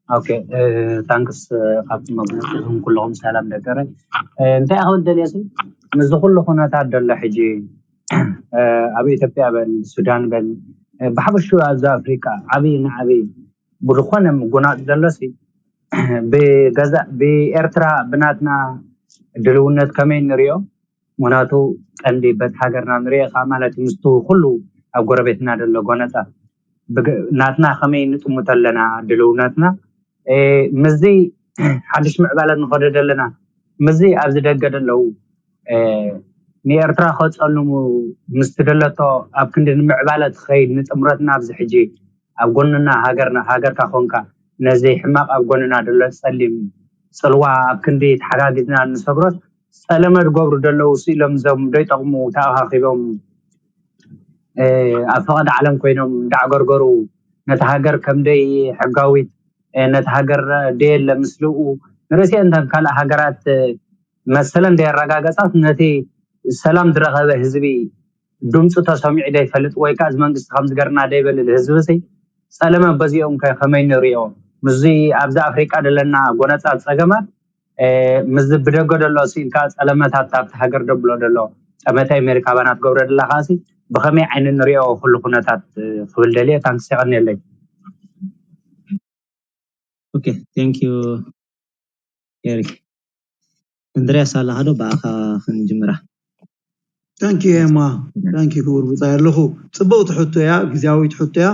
ኦኬ፣ ታንክስ። ካብቲ መግለፂኹም ኩልኹም ሰላም ደቀረ። እንታይ ክብል ደልየ ሲ፣ ምስዚ ኩሉ ኩነታት ዘሎ ሕጂ ኣብ ኢትዮጵያ በል፣ ሱዳን በል፣ ብሓፈሽኡ ኣብዚ ኣፍሪቃ ዓብዪ ንዓብዪ ብዝኾነ ምጉናፅ ዘሎ ሲ፣ ብገዛ ብኤርትራ ብናትና ድልውነት ከመይ ንሪኦ? ምክንያቱ ቀንዲ በት ሃገርና ንሪኦ ከዓ ማለት ምስቱ ኩሉ ኣብ ጎረቤትና ዘሎ ጎነፃ ናትና ከመይ ንጥምቶ ኣለና ድልውነትና፣ ምዚ ሓድሽ ምዕባለ ንኸዶ ዘለና፣ ምዚ ኣብዚ ደገ ደለዉ ንኤርትራ ከፀልሙ ምስቲ ደለቶ ኣብ ክንዲ ንምዕባለ ትኸይድ ንጥምረትና ኣብዚ ሕጂ ኣብ ጎንና ሃገርና፣ ሃገርካ ኮንካ ነዚ ሕማቕ ኣብ ጎንና ደሎ ፀሊም ፅልዋ ኣብ ክንዲ ተሓጋጊዝና ንሰግሮት፣ ፀለመ ዝገብሩ ደለዉ ስኢሎም እዞም ዶ ይጠቕሙ ተኣኻኺቦም ኣብ ፈቐድ ዓለም ኮይኖም እንዳዕገርገሩ ነቲ ሃገር ከምደይ ሕጋዊት ነቲ ሃገር ደየለ ምስልኡ ንርእሲ እንተን ካልእ ሃገራት መሰለ እንደየረጋገጻት ነቲ ሰላም ዝረኸበ ህዝቢ ድምፁ ተሰሚዑ ደይፈልጥ ወይ ከዓ እዚ መንግስቲ ከምዚ ገርና ደይበልል ህዝቢ ሲ ጸለመ በዚኦም ከ ከመይ ንሪኦ? ምስዚ ኣብዚ ኣፍሪቃ ዘለና ጎነጻ ጸገማት ምስዚ ብደገ ደሎ ስኢልካ ጸለመታት ኣብቲ ሃገር ደብሎ ደሎ ጠመተ ኣሜሪካ ባና ትገብሮ ደላ ከዓሲ ብኸመይ ዓይኒ ንሪኦ ኩሉ ኩነታት ክብል ደልየ ታንክስ የቐንየለይ። ኦኬ፣ thank you ኤሪክ። እንድርያስ ኣለኻ ዶ? ብኣኻ ክንጅምራ። ታንኪ ኤማ፣ ታንኪ ክቡር ብጻይ ኣለኹ። ጽብቕቲ ሕቶ እያ፣ ግዝያዊት ሕቶ እያ።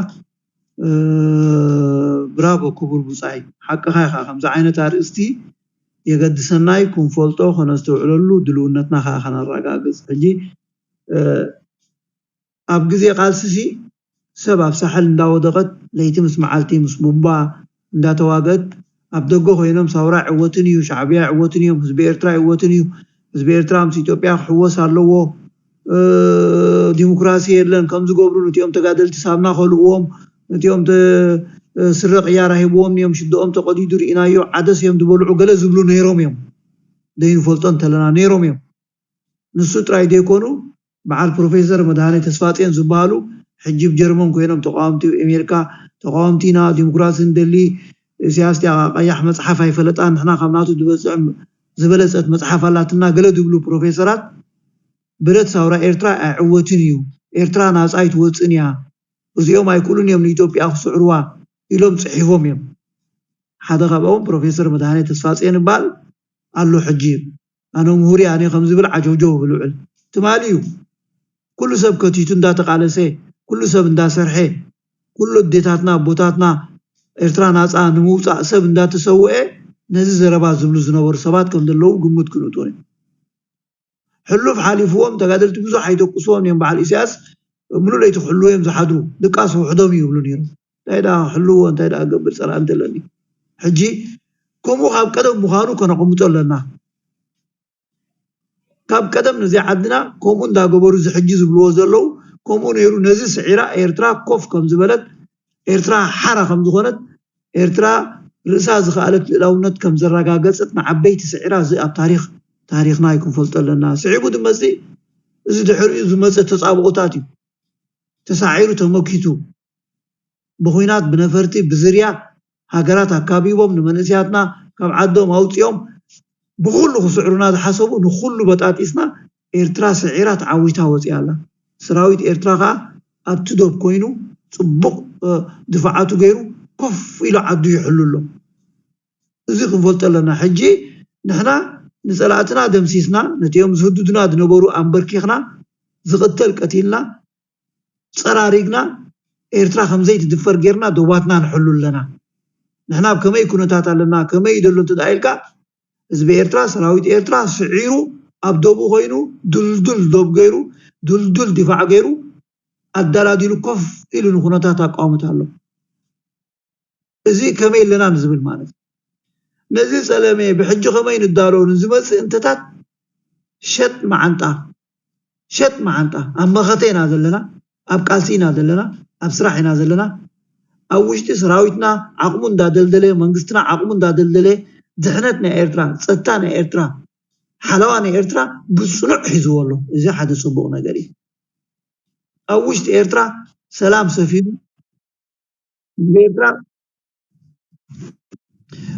ብራቮ ክቡር ብጻይ፣ ሓቅኻ ኢኻ። ከምዚ ዓይነት ኣርእስቲ የገድሰናይ ክንፈልጦ ከነስተውዕለሉ ድልውነትና ከዓ ከነረጋግጽ። ሕጂ ኣብ ግዜ ቃልሲ ሲ ሰብ ኣብ ሳሕል እንዳወደቐት ለይቲ ምስ መዓልቲ ምስ ቡባ እንዳተዋገት ኣብ ደገ ኮይኖም ሳውራ ዕወትን እዩ፣ ሻዕብያ ዕወትን እዮም፣ ህዝቢ ኤርትራ ዕወትን እዩ፣ ህዝቢ ኤርትራ ምስ ኢትዮጵያ ክሕወስ ኣለዎ፣ ዲሞክራሲ የለን ከም ዝገብሩ ነቲኦም ተጋደልቲ ሳምና ከልእዎም፣ ነቲኦም ስረ ቅያራ ሂብዎም እዮም፣ ሽደኦም ተቀዲዱ ርኢናዮ፣ ዓደስ እዮም ዝበልዑ ገለ ዝብሉ ነይሮም እዮም። ዘይንፈልጦ እንተለና ነይሮም እዮም። ንሱ ጥራይ ዘይኮኑ በዓል ፕሮፌሰር መድሃኔ ተስፋጽዮን ዝበሃሉ ሕጂ ብ ጀርመን ኮይኖም ተቃወምቲ ኣሜሪካ ተቃወምቲ ኢና ዲሞክራሲ ንደሊ ኢሳያስ ዲያ ቀያሕ መጽሓፍ ኣይፈለጣን ንሕና ካብ ናቱ ዝበለጸት መጽሓፍ ኣላትና ገለ ዝብሉ ፕሮፌሰራት ብረት ሳውራ ኤርትራ ኣይዕወትን እዩ ኤርትራ ናጻ ኣይትወጽን እያ እዚኦም ኣይክእሉን እዮም ንኢትዮጵያ ክስዕርዋ ኢሎም ጽሒፎም እዮም ሓደ ካብኦም ፕሮፌሰር መድሃኔ ተስፋጽዮን ይበሃል ኣሎ ሕጂ ኣነ ምሁር እየ ኣነ ከም ዝብል ዓጀውጀው ይብል ውዕል ትማሊ እዩ ኩሉ ሰብ ከቲቱ እንዳተቃለሰ ኩሉ ሰብ እንዳሰርሐ ኩሉ ኣዴታትና ኣቦታትና ኤርትራ ናፃ ንምውፃእ ሰብ እንዳተሰውአ ነዚ ዘረባ ዝብሉ ዝነበሩ ሰባት ከም ዘለዉ ግምት ክንእትዎ እዩ ሕሉፍ ሓሊፍዎም ተጋደልቲ ብዙሕ ኣይተኩስዎም እዮም በዓል ኢሳያስ ሙሉ ለይቲ ክሕልዎ እዮም ዝሓድሩ ድቃስ ውሕዶም ይብሉ ነይሮም እንታይ ዳ ክሕልዎ እንታይ ዳ ገብር ፀላእ እንተለኒ ሕጂ ከምኡ ካብ ቀደም ምዃኑ ከነቐምጦ ኣለና ካብ ቀደም ነዚ ዓድና ከምኡ እንዳገበሩ እዚ ሕጂ ዝብልዎ ዘለዉ ከምኡ ነይሩ ነዚ ስዒራ ኤርትራ ኮፍ ከም ዝበለት ኤርትራ ሓራ ከም ዝኾነት ኤርትራ ርእሳ ዝኸኣለት ልእላውነት ከም ዘረጋገጸት ንዓበይቲ ስዒራ እዚ ኣብ ታሪኽ ታሪኽና ይክንፈልጦ ኣለና ስዒቡ ዝመጽእ እዚ ድሕሪኡ ዝመጸ ተጻብኦታት እዩ ተሳዒሩ ተመኪቱ ብኹናት ብነፈርቲ ብዝርያ ሃገራት ኣካቢቦም ንመንእስያትና ካብ ዓዶም ኣውፂኦም ብኩሉ ክስዕሩና ዝሓሰቡ ንኩሉ በጣጢስና ኤርትራ ስዒራ ተዓዊታ ወፂኣ ኣላ ሰራዊት ኤርትራ ከዓ ኣብቲ ዶብ ኮይኑ ፅቡቅ ድፋዓቱ ገይሩ ኮፍ ኢሉ ዓዱ ይሕሉ ኣሎ እዚ ክንፈልጦ ኣለና ሕጂ ንሕና ንፀላእትና ደምሲስና ነቲኦም ዝህዱድና ዝነበሩ ኣንበርኪኽና ዝቕተል ቀቲልና ፀራሪግና ኤርትራ ከምዘይትድፈር ጌርና ዶባትና ንሕሉ ኣለና ንሕና ኣብ ከመይ ኩነታት ኣለና ከመይ ደሎ እንተ ኢልካ ህዝቢ ኤርትራ ሰራዊት ኤርትራ ስዒሩ ኣብ ዶቡ ኮይኑ ድልዱል ዶብ ገይሩ ድልዱል ዲፋዕ ገይሩ ኣዳላዲሉ ኮፍ ኢሉ ንኩነታት ኣቃወምት ኣሎ እዚ ከመይ ኣለና ንዝብል ማለት ነዚ ጸለመ ብሕጂ ከመይ ንዳሎ ንዝመጽእ እንተታት ሸጥ መዓንጣ ሸጥ መዓንጣ ኣብ መኸተ ኢና ዘለና ኣብ ቃልሲ ኢና ዘለና ኣብ ስራሕ ኢና ዘለና ኣብ ውሽጢ ሰራዊትና ዓቕሙ እንዳደልደለ መንግስትና ዓቕሙ እንዳደልደለ ድሕነት ናይ ኤርትራ ጸጥታ ናይ ኤርትራ ሓለዋ ናይ ኤርትራ ብጽኑዕ ሒዝዎ ኣሎ እዚ ሓደ ጽቡቕ ነገር እዩ ኣብ ውሽጢ ኤርትራ ሰላም ሰፊኑ ህዝቢ ኤርትራ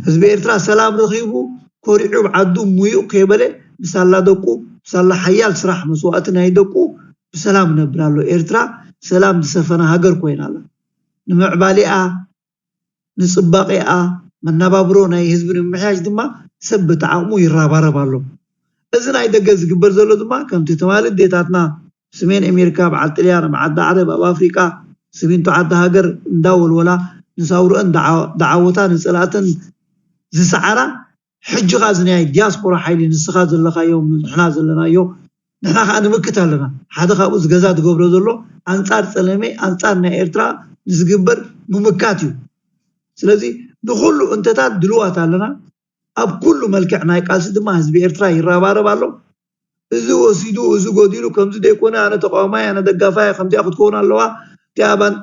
ህዝቢ ኤርትራ ሰላም ረኺቡ ኮሪዑ ኣብ ዓዱ ሙዩቕ ከይበለ ብሳላ ደቁ ብሳላ ሓያል ስራሕ መስዋእቲ ናይ ደቁ ብሰላም ነብር ኣሎ። ኤርትራ ሰላም ዝሰፈና ሃገር ኮይና ኣላ። ንምዕባሌኣ ንጽባቄኣ መናባብሮ ናይ ህዝቢ ንምምሕያሽ ድማ ሰብ በቲ ዓቕሙ ይራባረብ ኣሎ። እዚ ናይ ደገ ዝግበር ዘሎ ድማ ከምቲ ትማሊ ኣዴታትና ሰሜን ኣሜሪካ፣ በዓል ጥልያን፣ ኣብ ዓዲ ዓረብ፣ ኣብ ኣፍሪቃ፣ ስሚንቶ ዓዲ ሃገር እንዳወልወላ ንሳውርአን ዳዓወታ ንጸላእተን ዝሰዓራ ሕጂ ኸዓ እዚ ናይ ዲያስፖራ ሓይሊ ንስኻ ዘለኻዮ ንሕና ዘለናዮ ንሕና ከዓ ንምክት ኣለና። ሓደ ካብኡ ዝገዛ ትገብሮ ዘሎ ኣንፃር ፀለሜ ኣንፃር ናይ ኤርትራ ንዝግበር ምምካት እዩ። ስለዚ ንኩሉ እንተታት ድልዋት ኣለና። ኣብ ኩሉ መልክዕ ናይ ቃልሲ ድማ ህዝቢ ኤርትራ ይረባረብ ኣሎ። እዚ ወሲዱ እዚ ጎዲሉ ከምዚ ዘይኮነ ኣነ ተቃዋማይ ኣነ ደጋፋይ ከምዚኣ ክትከውን ኣለዋ እቲኣባን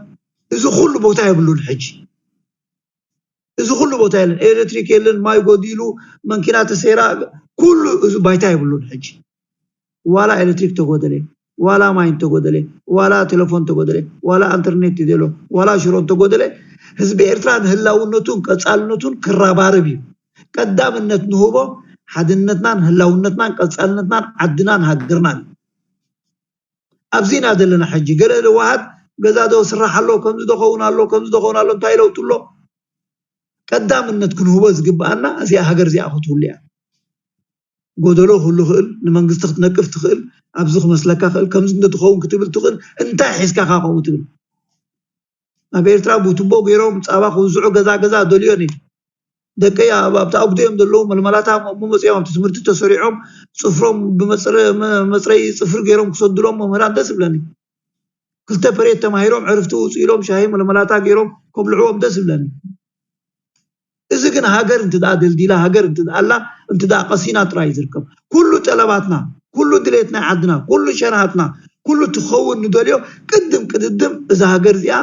እዚ ኩሉ ቦታ የብሉን ሕጂ። እዚ ኩሉ ቦታ የለን። ኤሌክትሪክ የለን፣ ማይ ጎዲሉ፣ መንኪና ተሰይራ፣ ኩሉ እዚ ባይታ የብሉን ሕጂ። ዋላ ኤሌክትሪክ ተጎደለ፣ ዋላ ማይ እንተጎደለ፣ ዋላ ቴሌፎን ተጎደለ፣ ዋላ ኢንተርኔት ይደሎ፣ ዋላ ሽሮ እንተጎደለ፣ ህዝቢ ኤርትራ ንህላውነቱን ቀጻልነቱን ክራባረብ እዩ። ቀዳምነት ንህቦ ሓድነትናን ህላውነትናን ቀጻልነትናን ዓድናን ሃገርናን እዩ። ኣብዚና ዘለና ሕጂ ገለ ለዋሃት ገዛ ዶ ስራሕ ኣሎ ከምዚ ዶ ኸውን ኣሎ ከምዚ ዶ ኸውን ኣሎ እንታይ ለውጡ ኣሎ? ቀዳምነት ክንህቦ ዝግብኣና እዚኣ ሃገር እዚኣ ክትህሉ እያ። ጎደሎ ክህሉ ክእል ንመንግስቲ ክትነቅፍ ትኽእል ኣብዚ ክመስለካ ክእል ከምዚ እንተትኸውን ክትብል ትኽእል እንታይ ሒዝካ ካ ከምኡ ትብል? ኣብ ኤርትራ ብቱቦ ገይሮም ጻባ ክውዝዑ ገዛ ገዛ ደልዮን እዩ። ደቀይ ኣብ ኣብቲ ኣጉዶ እዮም ዘለዉ መልመላታ እሞ መጽኦም ኣብቲ ትምህርቲ ተሰሪዖም ጽፍሮም ብመጽረይ ጽፍሪ ገይሮም ክሰድሎም መምህራን ደስ ይብለኒ። ክልተ ፐሬት ተማሂሮም ዕርፍቲ ውፅእ ኢሎም ሻሂ መለመላታ ገይሮም ከብልዕዎም ደስ ይብለኒ። እዚ ግን ሃገር እንት ደኣ ደልዲላ ሃገር እንት ደኣ ኣላ እንት ደኣ ቀሲና ጥራይ እዩ ዝርከብ። ኩሉ ጠለባትና፣ ኩሉ ድሌት ናይ ዓድና፣ ኩሉ ሸነሃትና፣ ኩሉ ትኸውን ንደልዮ ቅድም ቅድድም እዛ ሃገር እዚኣ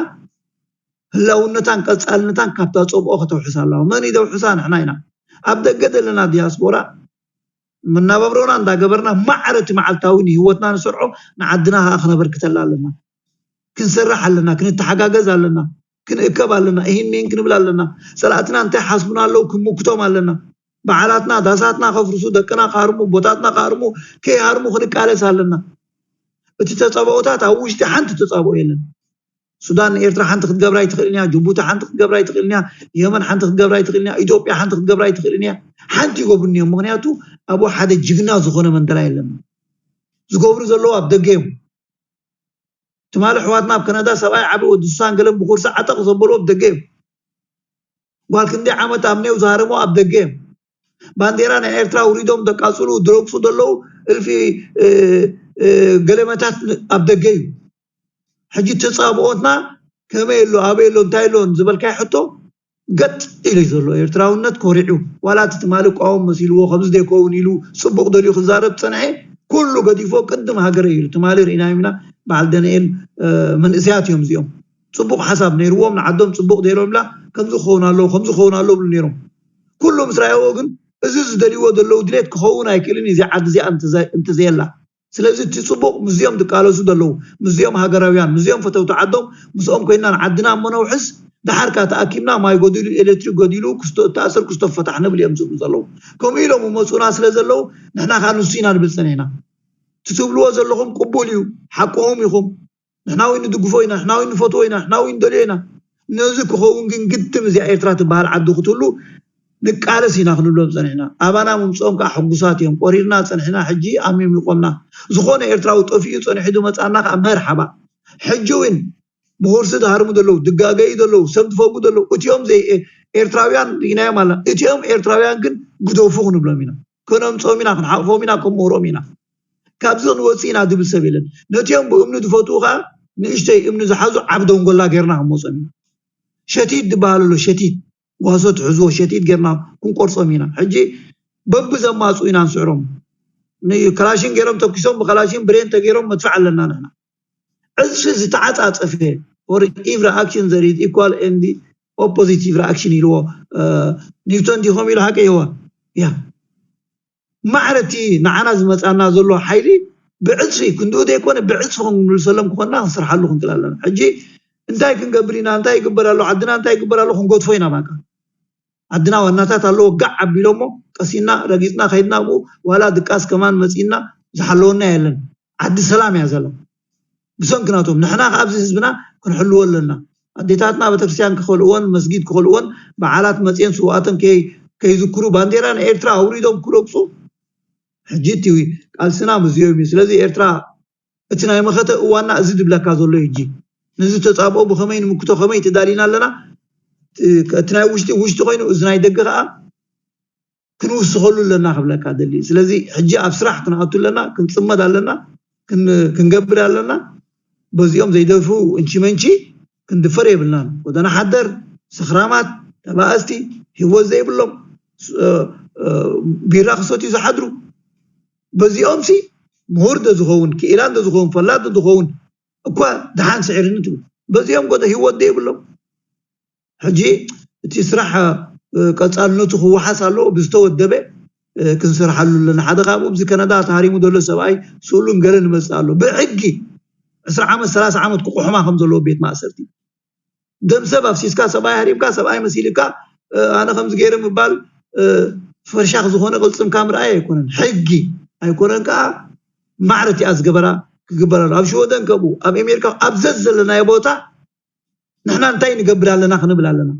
ህላውነታን ቀጻልነታን ካብታ ጸብኦ ከተውሕስ ኣለዋ። መን ይደውሕሳ? ንሕና ኢና። ኣብ ደገ ዘለና ዲያስፖራ መናባብሮና እንዳገበርና ማዕረ እቲ መዓልታዊ ንህይወትና ንሰርዖ ንዓድና ከዓ ክነበርክተላ ኣለና። ክንሰርሕ ኣለና፣ ክንተሓጋገዝ ኣለና፣ ክንእከብ ኣለና፣ እሂን ሚሂን ክንብል ኣለና። ጸላእትና እንታይ ሓስቡና ኣለዉ ክንምክቶም ኣለና። በዓላትና፣ ዳሳትና ከፍርሱ፣ ደቅና ክሃርሙ፣ ቦታትና ክሃርሙ፣ ከይሃርሙ ክንቃለስ ኣለና። እቲ ተጻብኦታት ኣብ ውሽጢ ሓንቲ ተጻብኦ የለን። ሱዳን ንኤርትራ ሓንቲ ክትገብራ ኣይትኽእልን እያ። ጅቡቲ ሓንቲ ክትገብራ ኣይትኽእልን እያ። የመን ሓንቲ ክትገብራ ኣይትኽእልን እያ። ኢትዮጵያ ሓንቲ ክትገብራ ኣይትኽእልን እያ። ሓንቲ ይገብሩኒ እዮም። ምኽንያቱ ኣብኡ ሓደ ጅግና ዝኾነ መንደላ የለን። ዝገብሩ ዘለዉ ኣብ ደገ እዮም። ትማሊ ኣሕዋትና ኣብ ከነዳ ሰብኣይ ዓቢ ወዲ ሱሳን ገለን ብኹርሲ ዓጠቕ ዘበሉ ኣብ ደገ እዮም። ጓል ክንደይ ዓመት ኣብ ኔው ዝሃረሙ ኣብ ደገ እዮም። ባንዴራ ናይ ኤርትራ ውሪዶም ደቃጽሉ ድረግጹ ዘለዉ እልፊ ገለመታት ኣብ ደገ እዩ። ሕጂ ተጻብኦትና ከመይ ኣሎ ኣበይ ኣሎ እንታይ ኣሎ ዝበልካይ ሕቶ ገጥ ኢሉ እዩ ዘሎ። ኤርትራውነት ኮሪዑ ዋላ እቲ ትማሊ ቋወም መሲልዎ ከምዚ ዘይከውን ኢሉ ጽቡቕ ደልዩ ክዛረብ ጸንሐ ኩሉ ገዲፎ ቅድም ሃገረ ኢሉ ትማሊ ርኢናዮም ኢና። በዓል ደንኤል መንእሰያት እዮም እዚኦም። ጽቡቕ ሓሳብ ነይርዎም ንዓዶም ጽቡቕ ደይሮም ኢላ ከምዚ ክኸውን ኣለዎ ከምዚ ክኸውን ኣለዎ ብሉ ነይሮም። ኩሉ ምስ ረኣይዎ ግን እዚ ዝደልይዎ ዘለዉ ድሌት ክኸውን ኣይክእልን እዩ። እዚ ዓዲ እዚኣ እንተዘየላ ስለዚ እቲ ጽቡቕ ምስዚኦም ዝቃለሱ ዘለዉ ምስዚኦም ሃገራውያን ምስዚኦም ፈተውቲ ዓዶም ምስኦም ኮይንና ንዓድና እሞ ነውሕስ። ደሓር ከኣ ተኣኪብና ማይ ጎዲሉ ኤሌክትሪክ ጎዲሉ ክስቶ እተኣሰር ክስቶ ፈታሕ ንብል እዮም ዝብሉ ዘለዉ። ከምኡ ኢሎም ይመጹና ስለ ዘለዉ ንሕና ከኣ ንሱ ኢና ንብል ጸኒሕና። እቲ ትብልዎ ዘለኹም ቅቡል እዩ፣ ሓቅኹም ኢኹም። ንሕና እውን ንድግፎ ኢና፣ ንሕና እውን ንፈትዎ ኢና፣ ንሕና እውን ንደልዮ ኢና። ነዚ ክኸውን ግን ግድም እዚኣ ኤርትራ ትበሃል ዓዲ ክትህሉ ንቃለስ ኢና ክንብሎም ጸኒሕና። ኣባና ምምጽኦም ከኣ ሕጉሳት እዮም። ቆሪርና ጸኒሕና፣ ሕጂ ኣምዮም ይቆምና። ዝኾነ ኤርትራዊ ጠፊኡ ጸኒሑ ዝመጽኣና ከኣ መርሓባ። ሕጂ እውን ብኹርሲ ዝሃርሙ ዘለዉ፣ ዝጋገዩ ዘለዉ፣ ሰብ ዝፈጉ ዘለዉ፣ እቲኦም ዘይ ኤርትራውያን ርኢናዮም ኣለና። እቲኦም ኤርትራውያን ግን ግደፉ ክንብሎም ኢና። ከነምጽኦም ኢና፣ ክንሓቕፎም ኢና፣ ክንምህሮም ኢና። ካብዚ ክንወጽእ ኢና ዝብል ሰብ የለን። ነቲኦም ብእምኒ ዝፈትዉ ከኣ ንእሽተይ እምኒ ዝሓዙ ዓቢ ደንጎላ ጌርና ክንመጾም ኢና። ሸቲት ዝበሃል ኣሎ፣ ሸቲት ዋሶ ትሕዝዎ፣ ሸቲት ጌርና ክንቆርጾም ኢና። ሕጂ በብዘማጽኡ ኢና ንስዕሮም። ንከላሽን ጌሮም ተኪሶም፣ ብከላሽን ብሬን ተጌሮም መድፍዕ ኣለና ንሕና። ዕጽፊ ዝተዓጻጸፈ for every action there is equal and opposite reaction ኢልዎ ኒውቶን ዲኾም ኢሉ ሓቂ ይዋ ያ ማዕረ እቲ ንዓና ዝመጻና ዘሎ ሓይሊ ብዕጽፊ ክንድኡ ዘይኮነ ብዕጽፊ ክንምልሰሎም ክኾንና ክንሰርሓሉ ክንክእል ኣለና። ሕጂ እንታይ ክንገብር ኢና? እንታይ ይግበር ኣሎ? ዓድና እንታይ ይግበር ኣሎ? ክንገድፎ ኢና ባቃ። ዓድና ዋናታት ኣለዎ፣ ጋዕ ኣቢሎሞ ቀሲና ረጊፅና ከይድና፣ ብኡ ዋላ ድቃስ ከማን መፂና ዝሓለወና የለን። ዓዲ ሰላም እያ ዘላ። ብሰንኪ ናቶም ንሕና ከኣ ኣብዚ ህዝብና ክንሕልዎ ኣለና። ኣዴታትና ቤተክርስትያን ክኸልእወን፣ መስጊድ ክኸልእወን፣ በዓላት መፅየን ስውኣተን ከይ- ከይዝክሩ፣ ባንዴራ ናይ ኤርትራ ኣውሪዶም ክረግፁ፣ ሕጂ እቲ ቃልስና ምስዚኦም እዩ። ስለዚ ኤርትራ እቲ ናይ መኸተ እዋና እዚ ዝብለካ ዘሎ እዩ። ሕጂ ነዚ ተጻብኦ ብኸመይ ንምክቶ፣ ከመይ ተዳሊና ኣለና? እቲ ናይ ውሽጢ ውሽጢ ኮይኑ፣ እዚ ናይ ደገ ከኣ ክንውስኸሉ ኣለና ክብለካ ደሊ። ስለዚ ሕጂ ኣብ ስራሕ ክንኣቱ ኣለና፣ ክንጽመድ ኣለና፣ ክን- ክንገብር ኣለና። በዚኦም ዘይደፍኡ እንቺ መንቺ ክንድፈር የብልናን። ጎደና ሓደር፣ ሰኽራማት፣ ተባእስቲ፣ ህይወት ዘይብሎም፣ ስ- እ- እ- ቢራ ክሰትዩ ዝሓድሩ፣ በዚኦም ሲ ምሁር ዶ ዝኸውን፣ ክኢላ ዶ ዝኸውን፣ ፈላጥ ዶ ዝኸውን እኳ ደሓን ስዒርኒ ትብል። በዚኦም ጎደ ህይወት ዶ የብሎም። ሕጂ እቲ ስራሕ እ፣ ቀጻልነቱ ክወሓስ ኣለዎ። ብዝተወደበ እ፣ ክንሰርሓሉ ኣለና። ሓደ ካብኡ ኣብዚ ከነዳ ተሃሪሙ ዘሎ ሰብኣይ ስእሉን ገለ ንመጽእ ኣሎ። ብሕጊ ዕስራ ዓመት ሰላሳ ዓመት ክቁሕማ ከም ዘለዎ ቤት ማእሰርቲ። ደም ሰብ ኣፍሲስካ፣ ሰብኣይ ሃሪምካ፣ ሰብኣይ መሲልካ፣ እ፣ ኣነ ከምዚ ገይረ ምባል እ፣ ፈሻኽ ዝኾነ ቅልጽምካ ምርኣይ ኣይኮነን። ሕጊ ኣይኮነን ከኣ ማዕረ እቲኣ ዝገበራ ክግበር ኣሎ። ኣብ ሽወደን ከምኡ፣ ኣብ ኣሜሪካ ኣብ ዘዘለናዮ ቦታ ንሕና እንታይ ንገብር ኣለና ክንብል ኣለና።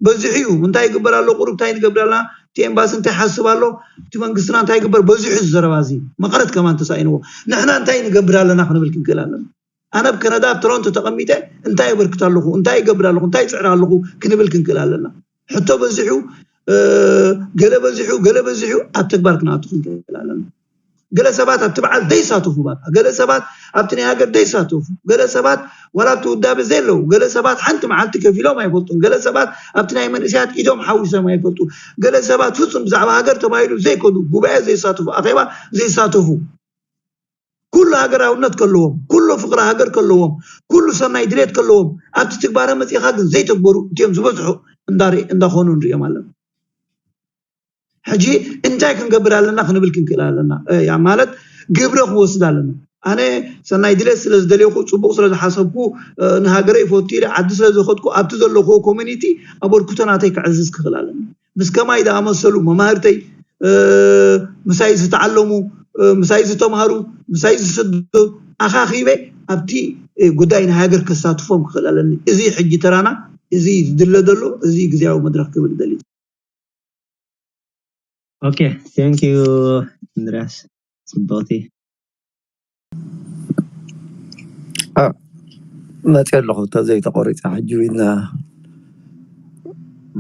በዚሑ እዩ። እንታይ ይግበር ኣሎ? ቁሩብ እንታይ ንገብር ኣለና? እቲ ኤምባሲ እንታይ ሓስብ ኣሎ? እቲ መንግስትና እንታይ ይግበር? በዚሑ እዚ ዘረባ እዚ መቐረት ከማን ተሳኢንዎ። ንሕና እንታይ ንገብር ኣለና ክንብል ክንክእል ኣለና። ኣነ ኣብ ከነዳ ኣብ ቶሮንቶ ተቐሚጠ እንታይ የበርክት ኣለኹ? እንታይ ይገብር ኣለኹ? እንታይ ይፅዕር ኣለኹ? ክንብል ክንክእል ኣለና። ሕቶ በዚሑ፣ እ፣ ገለ በዚሑ፣ ገለ በዚሑ ኣብ ተግባር ክንኣቱ ክንክእል ኣለና። ገለ ሰባት ኣብቲ በዓል ዘይሳተፉ፣ ባካ ገለ ሰባት ኣብቲ ናይ ሃገር ዘይሳተፉ፣ ገለ ሰባት ዋላ ኣብቲ ውዳበ ዘየለዉ፣ ገለ ሰባት ሓንቲ መዓልቲ ከፊሎም ኣይፈልጡን፣ ገለ ሰባት ኣብቲ ናይ መንእሰያት ኢዶም ሓዊሶም ኣይፈልጡ፣ ገለ ሰባት ፍጹም ብዛዕባ ሃገር ተባሂሉ ዘይከዱ፣ ጉባኤ ዘይሳተፉ፣ ኣኼባ ዘይሳተፉ፣ ኩሉ ሃገራውነት ከለዎም፣ ኩሉ ፍቕሪ ሃገር ከለዎም፣ ኩሉ ሰናይ ድሌት ከለዎም፣ ኣብቲ ትግባረ መጺኻ ግን ዘይተግበሩ እቲኦም ዝበዝሑ እንዳርኢ- እንዳኾኑ ንሪኦም ኣለና። ሕጂ እንታይ ክንገብር ኣለና ክንብል ክንክእል ኣለና። እ፣ ያ ማለት ግብረ ክወስድ ኣለና። ኣነ ሰናይ ድሌት ስለ ዝደለኹ፣ ጽቡቕ ስለ ዝሓሰብኩ፣ እ፣ ንሃገረይ ይፈቱ ኢለ ዓዲ ስለ ዝኸድኩ፣ ኣብቲ ዘለኹዎ ኮሚኒቲ ኣበርክቶ ናተይ ከዕዝዝ ክኽእል ኣለኒ። ምስ ከማይ ዝኣመሰሉ መማህርተይ፣ እ፣ ምሳይ ዝተዓለሙ፣ እ፣ ምሳይ ዝተምሃሩ፣ ምሳይ ዝስደዱ ኣኻኺበ ኣብቲ፣ እ፣ ጉዳይ ናይ ሃገር ከሳትፎም ክኽእል ኣለኒ። እዚ ሕጂ ተራና፣ እዚ ዝድለ ዘሎ፣ እዚ ግዜያዊ መድረኽ ክብል ደሊ። ኦኬ፣ thank you እንድርያስ፣ ጽብቕቲ። መፅእ ኣለኹ፣ ተዘይተቆሪፀ ሕጂ ዊና።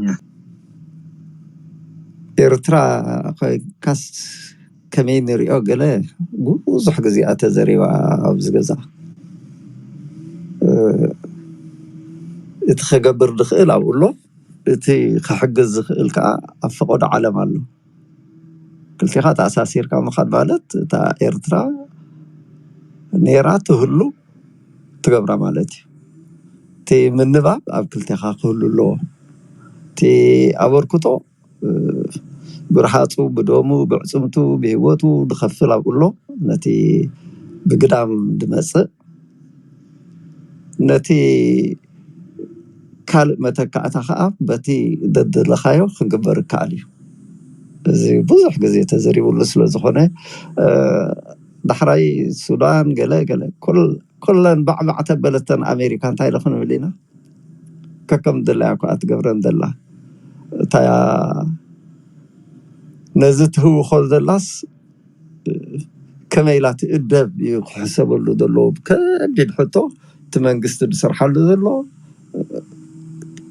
ያ። ኤርትራ ኮይንካስ ከመይ ንሪኦ፣ ገለ ብዙሕ ግዜ እያ ተዘሪባ ኣብዚ ገዛ። እ፣ እቲ ክገብር ዝኽእል ኣብኡ ኣሎ፣ እቲ ክሕግዝ ዝኽእል ከዓ ኣብ ፈቐዶ ዓለም ኣሎ። ክልቲኻ ተኣሳሲርካ ምኻድ ማለት እታ ኤርትራ ነይራ ትህሉ ትገብራ ማለት እዩ። እቲ ምንባብ ኣብ ክልቴኻ ክህሉ ኣለዎ። እቲ ኣበርክቶ እ፣ ብርሃፁ፣ ብደሙ፣ ብዕፅምቱ፣ ብህይወቱ ዝኸፍል ኣብኡ ኣሎ። ነቲ ብግዳም ዝመፅእ፣ ነቲ ካልእ መተካእታ ከዓ በቲ ደደለኻዮ ክግበር ይከኣል እዩ። እዚ ብዙሕ ግዜ ተዘሪብሉ ስለ ዝኾነ፣ እ፣ ዳሕራይ ሱዳን ገለ ገለ ኩል- ኩለን ባዕባዕ ተበለተን ኣሜሪካ እንታይ ኢለ ክንብል ኢና? ከከም ድላያ እኳ ትገብረን ዘላ። እታ ነዚ ትህውኾ ዘላስ ከመይ ኢላ ትእደብ እዩ ክሕሰበሉ ዘለዎ። ከቢድ ሕቶ። እቲ መንግስቲ ዝሰርሓሉ ዘሎ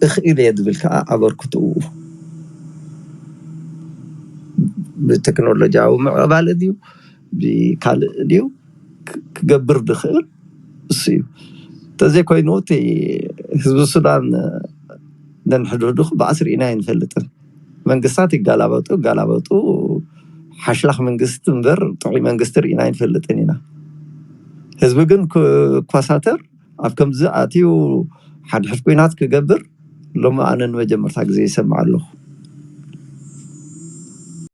እኽእል እየ ዝብል ከዓ ኣበርክትኡ ብቴክኖሎጂያዊ ምዕባለ ድዩ ብካልእ ድዩ ክ- ክገብር ዝኽእል እሱ እዩ። እንተዘይኮይኑ እቲ ህዝቢ ሱዳን ነንሕድሕዱ ክበኣስ ርኢና ኣይንፈልጥን። መንግስታት ይጋላበጡ ይጋላበጡ፣ ሓሽላኽ መንግስቲ እምበር ጥዑይ መንግስቲ ርኢና ኣይንፈልጥን ኢና። ህዝቢ ግን ክኳሳተር ኣብ ከምዚ ኣትዩ ሓድሕድ ኲናት ክገብር ሎሚ ኣነ ንመጀመርታ ግዜ ይሰምዕ ኣለኹ።